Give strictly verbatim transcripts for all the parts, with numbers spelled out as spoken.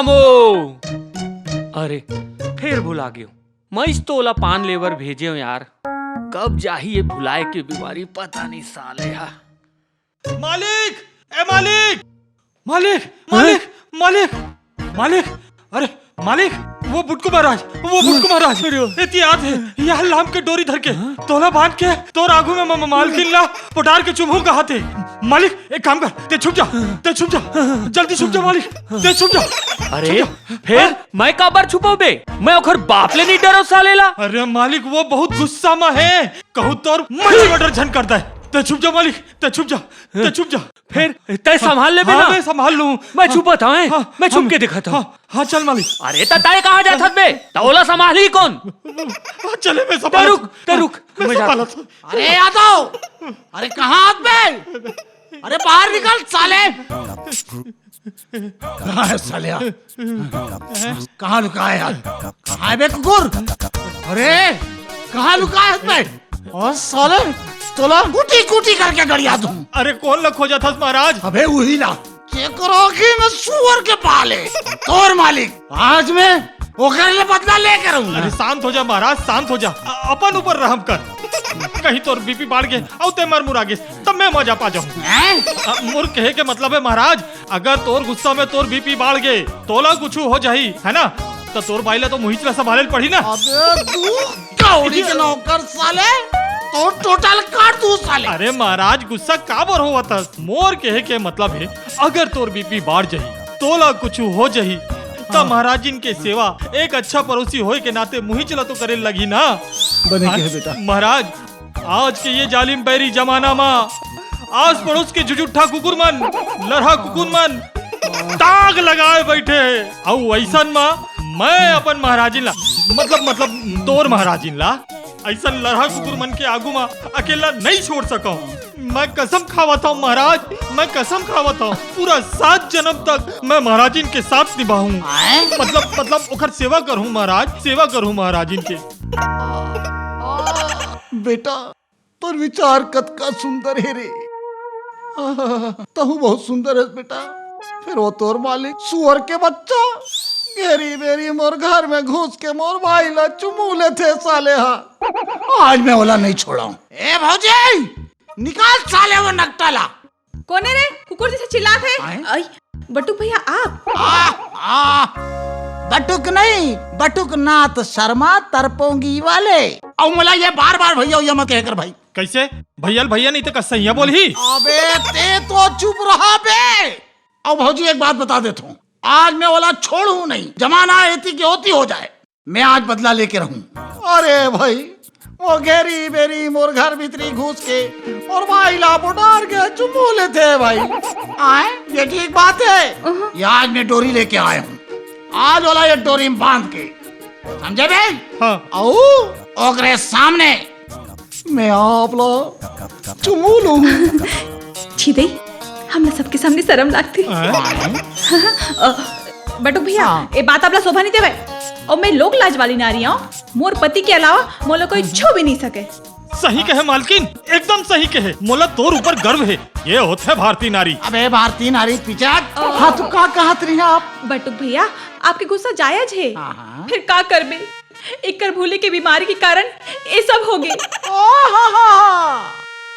अरे, फेर भुला गेंव। मइच तो ओला पान ले बर भेजेंव यार। कब जाही ये भुलाय के बीमारी, पता नहीं साले हा। मालिक, ए मालिक, मालिक, मालिक, मालिक, मालिक, अरे मालिक, वो बुटकू महाराज, वो बुटकू महाराज, अरे। एती आत हे, यहाँ लाम के डोरी धर के, तोला बांध के, तोर आगू में म-, म-, मालकिन ला पोटार के चुमहूं कहत हे। मालिक, एक काम कर, तें छुप जा, तें छुप जा, जल्दी छुप जा मालिक, तें छुप जा। अरे, छुप जा। फेर हाँ? मैं काबर छुपव बे? मैं ओखर बाप ले नहीं डरंव साले ला। अरे मालिक, वो बहुत गुस्सा में हे, कहूं तोर मटर मटर झन कर दे। तें छुप जा मालिक, तें छुप जा, तें छुप जा। फेर तें संभाल लेबे हाँ, ना? मैं संभाल लूं। मैं हाँ, छुपत हंव, हाँ, मैं छुप हाँ, के देखत हंव। हाँ, हाँ, चल मालिक। अरे त तें कहाँ जात हस बे? त ओला संभालही कोन? हाँ, चले मैं तें संभालत रुक, हंव। तें रुक, मैं मैं जात संभालत हंव। अरे यादव, अरे कहाँ आत बे? अरे बाहर निकल साले। कहाँ हे साल्या? कहाँ लुकाय हे यार? कहाँ हे बे कुकुर? अरे, कहाँ लुकाय हे बे? ओ साले, तोला कुटी कुटी करके गड़िया दूं। अरे कोन ला खोजत हस महाराज? अबे उही ला। केकरो की में सुअर के पाले। तोर मालिक, आज मैं ओकर ले बदला लेके रहूंगा। अरे शांत हो जा महाराज, शांत हो जा। अ-, अपन ऊपर रहम कर। कहीं तोर बीपी बाढ़ गे अउ तें मर मुरा गेस, तब मैं मजा पा जाहूं। हैं? अ, मोर कहे के मतलब हे महाराज, अगर तोर गुस्सा में तोर बीपी बाढ़ गे, तोला कुछु हो जाही, है ना? त तोर बाई ला तो मुहिच ला संभाले ल पड़ही ना। अबे तू कौड़ी के नौकर साले, तोर टोटल काट दूं साले। अरे महाराज, गुस्सा काबर होवत हस? मोर कहे के मतलब हे, अगर तोर बीपी बाढ़ जाही, तोला कुछु हो जाही, त हाँ। महाराजिन के सेवा एक अच्छा पड़ोसी होय के नाते मुहिच ला तो करे लगही ना। बने हाँ, कहे बेटा। महाराज, आज के ये जालिम बैरी जमाना मा आस पड़ोस के जुजुट्ठा कुकुर मन, लरहा कुकुर मन ताक लगाए बैठे हे। अउ अइसन मा मैं अपन महाराजिन ला, मतलब, मतलब तोर महाराजिन ला, अइसन लरहा कुकुर मन के आगू मा अकेला नहीं छोड़ सकंव। मैं कसम खावत हंव महाराज, मैं कसम खावत हंव, पूरा सात जनम तक मैं महाराजिन के साथ निभाहूं। आय? मतलब, मतलब ओकर सेवा करहूं महाराज, सेवा करहूं महाराजिन के। बेटा, तोर विचार कतका सुंदर हे रे। तहूं बहुत सुंदर हस बेटा। फेर वो तोर मालिक सुअर के बच्चा घेरी बेरी मोर घर में घुस के मोर बाई ला चुमू लेथे साले हा। आज मैं ओला नहीं छोड़ंव। ए भौजी, निकाल साले वो नकटा ला। कोन हे रे? कुकुर जइसे चिल्लात हे। आय? अई, बटुक भैया आप? आ, आ, बटुक नहीं, बटुक नाथ शर्मा तरपोंगी वाले। अउ मोला ये बार-बार भैया, भैया मत कहे कर भाई। कइसे? भैया ल भैया नहीं त का सैंया बोलही? अबे तें तो चुप रह बे। अउ भौजी एक बात बता देथंव, आज मैं ओला छोड़हूं नहीं, जमाना एती के ओती हो जाय। मैं आज बदला लेके रहूं। अरे भाई, वो घेरी बेरी मोर घर भीतरी घुस के मोर बाई ला पोटार के चुमू लेथे भाई। आय, ये ठीक बात हे। अहं। ये आज मैं डोरी लेके आय हंव। आज ओला ये डोरी में बांध के, समझे बे? हाँ। अउ ओकरे सामने मैं आप ला चुमू लूं। छी दई, हमला सबके सामने शरम लागथे। हाँ। अ, बटुक भैया, हाँ। ए बात आपला शोभा नहीं देवय। अउ मैं लोक लाज वाली नारी हंव, मोर पति के अलावा मोला कोई छू भी नहीं सके। सही कहे मालकिन, एकदम सही कहे। मोला तोर ऊपर गर्व हे। ये होथे भारतीय नारी। अबे भारतीय नारी पिचक, हाँ, तू का कहत रही आप? बटुक भैया, आपके गुस्सा जायज हे। हाँ, हाँ। फेर का करबे? एकर भूले के बीमारी के कारण ए सब होगे। ओहो,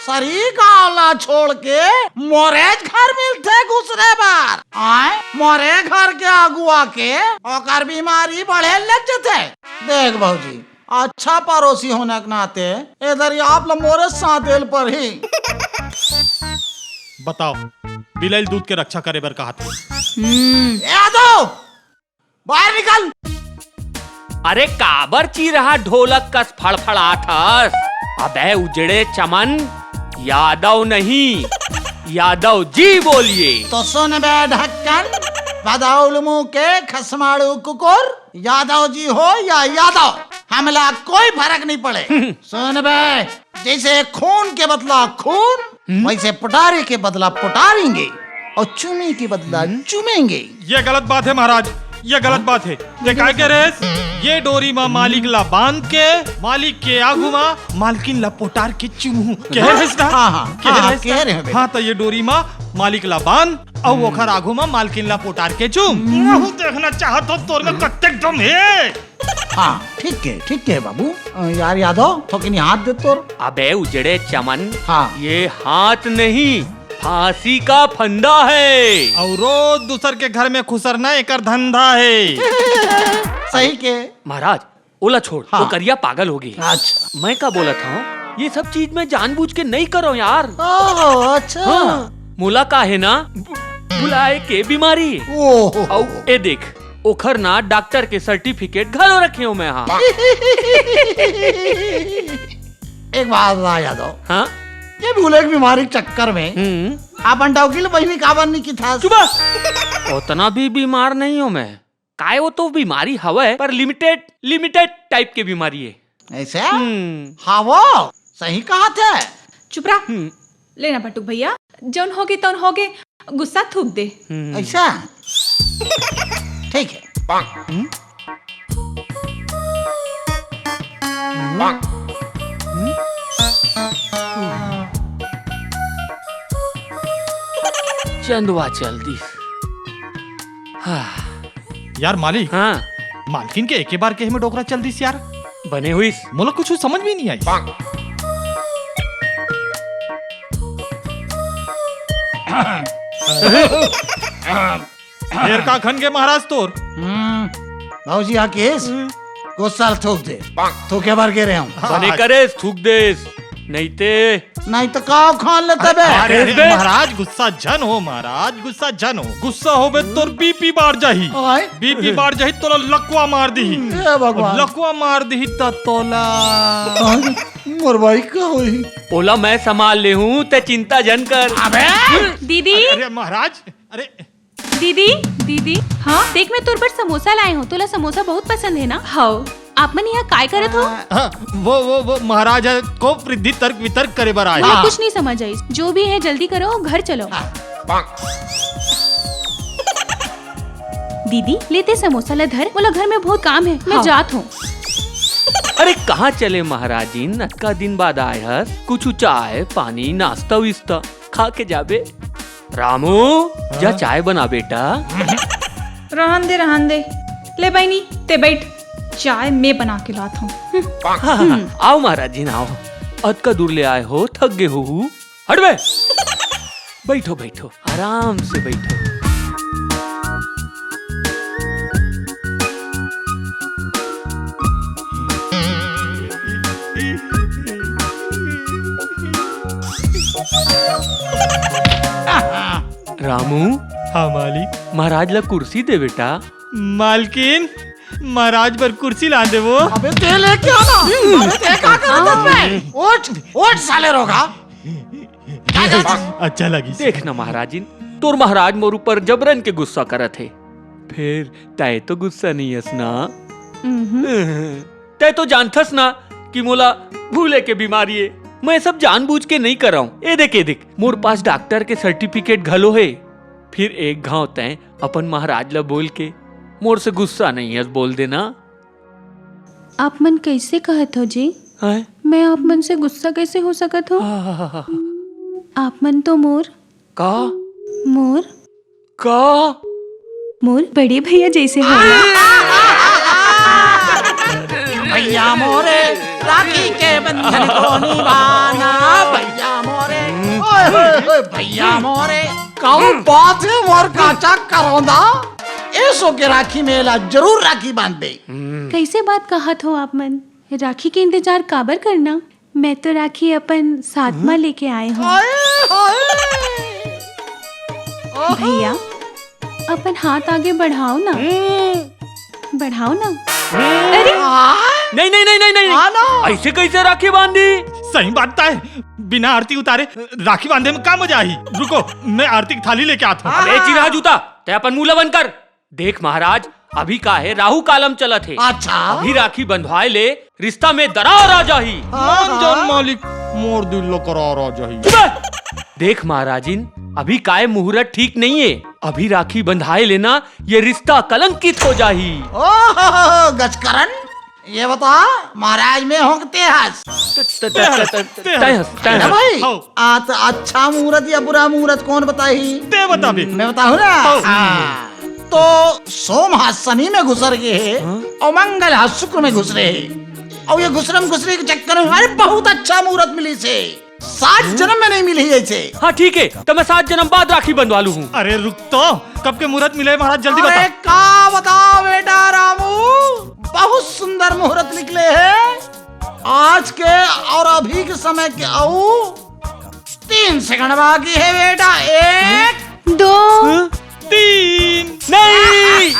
सरी गांव ला छोड़ के मोरेच घर मिलथे घुसरे बर। आय, मोरे घर के आगू आके ओकर बीमारी बढ़े लग जथे। देख भौजी, अच्छा पड़ोसी होने के नाते ए दरी आप ला मोरे साथ देल परही। बताओ, बिलइल दूध के रक्षा करे बर कहत हे। हम्म। ए यादव, बाहर निकल। अरे काबर चिरहा ढोलक कस फड़फड़ात हस? अबे उजड़े चमन, यादव नहीं, यादव जी बोलिए। तो सुन बे ढक्कन, बदौल मुंह के खसमाड़ू कुकुर, यादव जी हो या यादव, हमला कोई फरक नहीं पड़े। सुन बे, जइसे खून के बदला खून, हम्म? वइसे पोटारी के बदला पोटारेंगे अउ चूमे के बदला हम्म? चूमेंगे। ये गलत बात हे महाराज, ये गलत बात हे। तें काय कहे रहेस? ये डोरी मा मालिक ला बांध के मालिक के आगू मा मालकिन ला पोटार के चुमहूं। कहे रहेस ना? हाँ, हाँ, कहे हाँ, रहेस कहे ना? रहे हवे। हाँ, त ये डोरी मा मालिक ला बांध अउ ओखर आगू म मालकिन ला पोटार के चूम। महूं देखना चाहत हों तोर में कत्तेक दम हे। हाँ, ठीक हे, ठीक हे बाबू। अ, यार यादव, थोकिन हाथ दे तोर। अबे उजड़े चमन, हाँ। ये हाथ नहीं, फांसी का फंदा है। अउ रोज दूसर के घर में खुसरना एकर धंधा हे। सही के। महाराज, ओला छोड़, हाँ। वो करिया पागल हो गे। अच्छा। मैं का बोलत हंव, ये सब चीज मैं जानबूझ के नइ करंव यार। ओह, अच्छा। हाँ, मोला का हे ना, भु-, भुलाए के बीमारी। ओह। अउ ए देख, ओखर ना डॉक्टर के सर्टिफिकेट घलो रखे हंव मैं, हाँ। एक बात बता यादव। हाँ? ये भूले के बीमारी के चक्कर में हम्म। अपन डौकी ल बहिनी काबर नइ किथस? चुप! ओतना भी बीमार नइ हंव मैं। काय वो तो बीमारी हवय, पर लिमिटेड, लिमिटेड टाइप के बीमारी हे। ऐसे? हम्म। हाँ वो, सही कहत हे। चुप रह। हम्म। ले ना बटुक भैया, जौन होगे तौन होगे, गुस्सा थूक दे। हम्म। ऐसा? ठीक हे। हम्म? चंदवा चल दिस। हाँ। यार मालिक, हाँ। मालकिन के एके बार कहे में डोकरा चल दिस यार। बने होइस। मोला कुछ समझ में नइ आइस। फेर का खन गे महाराज तोर? हम्म, भौजी हा केस, हम्म। गुस्सा ल थूक दे। थूके बर गे रहे हंव। हाँ, बने हाँ। करेस, थूक देस। नइ ते नइ त का उखाड़ लेते बे? अरे, अरे, अरे, महाराज, गुस्सा झन हो, महाराज, गुस्सा झन हो। गुस्सा होबे त तोर बीपी बाढ़ जाही। आय? बीपी बाढ़ जाही, तोला लकवा मार दिही। हे भगवान। लकवा मार दिही त तोला। आय, मोर भाई का होही? ओला मैं संभाल लेहूं, ते चिंता झन कर। अबे! दीदी। अरे, अरे, महाराज, अरे। दीदी, दीदी, हाँ? देख, मैं तोर बर समोसा लाए हंव। तोला समोसा बहुत पसंद हे ना? हव। आप मन इहाँ काय करत हो? हाँ, वो, वो, वो महाराज ह कोप रिद्धि तर्क वितर्क करे बर आए। मोला हाँ। कुछ नइ समझ आइस। जो भी हे, जल्दी करो, घर चलो। हाँ। दीदी, ले ते समोसा ला धर, मोला घर में बहुत काम हे, मैं हाँ। जात हंव। अरे, कहाँ चले महाराजिन? अतका दिन बाद आए हस, कुछ चाय, पानी, नाश्ता विस्ता खा के जाबे। रामू, जा हाँ? चाय बना बेटा। रहन दे, रहन दे। ले बहिनी, ते बइठ, चाय मैं बना के लात हंव। हाँ, हाँ, हाँ, आओ महाराजिन, आओ। अतका दूर ले आए हो, थक गे होहू। हट बे। बइठो, बइठो, आराम से बइठो। रामू। हाँ मालिक। महाराज ला कुर्सी दे बेटा। मालकिन, महाराज बर कुर्सी ला दे वो। अबे ते लेके आ ना। अबे ते का करत हस बे? उठ, उठ साले रोगहा। अच्छा लगिस। देख ना महाराजिन, तोर महाराज मोर ऊपर जबरन के गुस्सा करत हे। फेर तैं तो गुस्सा नइ हस ना? तैं तो जानथस ना कि मोला भूले के बीमारी हे। मैं सब जानबूझ के नइ करंव। ए देख, ए देख, मोर पास डॉक्टर के सर्टिफिकेट घलो हे। फिर एक घांव तैं अपन महाराज ला बोल के मोर से गुस्सा नइ हस बोल देना। आप मन कइसे कहत हो जी? हैं? मैं आप मन से गुस्सा कइसे हो सकत हो? आहाहाहा। आप मन तो मोर का? मोर? का? मोर बड़े भैया जइसे हो ना। भैया मोरे, राखी के बंधन को निभाना, भैया मोरे, ओए होए होए, भैया मोरे। का बात हे मोर काचा करौंदा? एसो के राखी में एला जरूर राखी बांध दे। कइसे बात कहत हो आप मन? राखी के इंतजार काबर करना? मैं तो राखी अपन साथ म लेके आए हंव। हाय, हाय। भैया, अपन हाथ आगे बढ़ाओ ना। बढ़ाओ ना। अरे। नहीं, नहीं, नहीं, नहीं, नहीं। हाँ ना। अइसे कइसे राखी बांधी? सही बात तय। बिना आरती उतारे राखी बांधे में का मजा आही? रुको, मैं आरती की थाली लेके आत हंव। अबे चिरहा जूता, तैं अपन मुंह ला बंद कर। देख महाराज, अभी का हे, राहु कालम चलत हे। अच्छा। अभी राखी बंधवाए ले रिश्ता में दरार आ जाही। हाँ, मान जान हाँ। मालिक, मोर दिल ला करार आ जाही। चुप! देख महाराजिन, अभी काय मुहूर्त ठीक नइ हे। अभी राखी बंधाए ले ना, ये रिश्ता कलंकित हो जाही। ओहो, गजकरण, ये बता, महाराज में हों कि ते हस? तय हस, तय हस। ना भाई, हाँ। आ, तो अच्छा मुहूर्त या बुरा मुहूर्त कौन बताही? ते बताबे। मैं बताहूँ ना? हाँ। हाँ। तो सोम ह शनि में घुसर गे हे, हाँ? अउ मंगल ह शुक्र में घुसरे हे। अउ ये घुसरम घुसरी के चक्कर में, अरे, बहुत अच्छा मुहूर्त मिलिस हे। सात जन्म में नहीं मिली ऐसे। हाँ, ठीक है, तो मैं सात जन्म बाद राखी बंधवा लूँ हूँ। अरे रुक तो, कब के मुहूर्त मिले महाराज, जल्दी अरे बता। का बताओ बेटा रामू, बहुत सुंदर मुहूर्त निकले हे। आज के अउ अभी के समय के अउ तीन सेकंड बाकी हे बेटा। एक, दो। हाँ? तीन। नहीं।